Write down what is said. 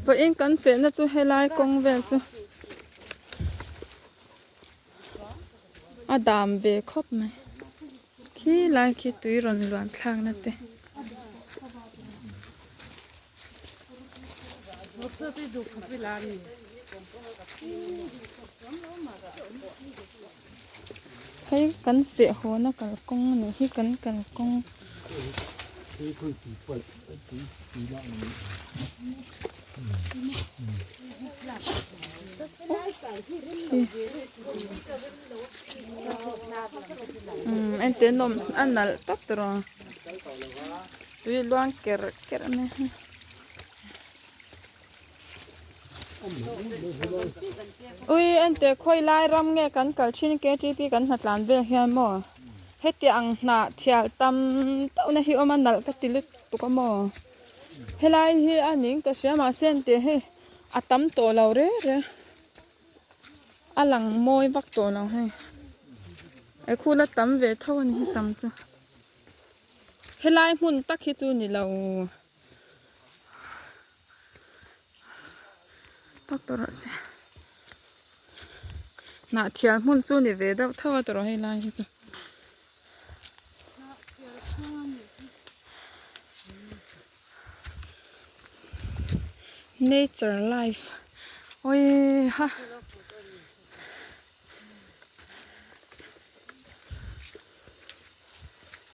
Vawiin kan fehna chu helai kawng vel chu a dam ve khawp mai khi lai khi tui rawn luan thlakna te. Hei kan feh haw na kalkawng a nih hi kan kalkawng. Umm entir nawm a nalh tawp tawh a tui luang kerh kerh mai a. Ui ente khawi lai ram nge kan kal thin ktp kan hnatlan vel hian maw heti ang hnah thial tam tauh na hi awm a nalh ka ti lutuk a maw helai hi a ning ka hria mahse ente hei a tam tawh lo reng reng a lang mawi vak tawh lo hei he khula tam ve tho a ni hi tam chu helai hmun tak hi chu ni lo. Tak tawh rawh se hnah thial hmun chu ni ve deuh tho a tawh hei lai hi chu nature life awii ha.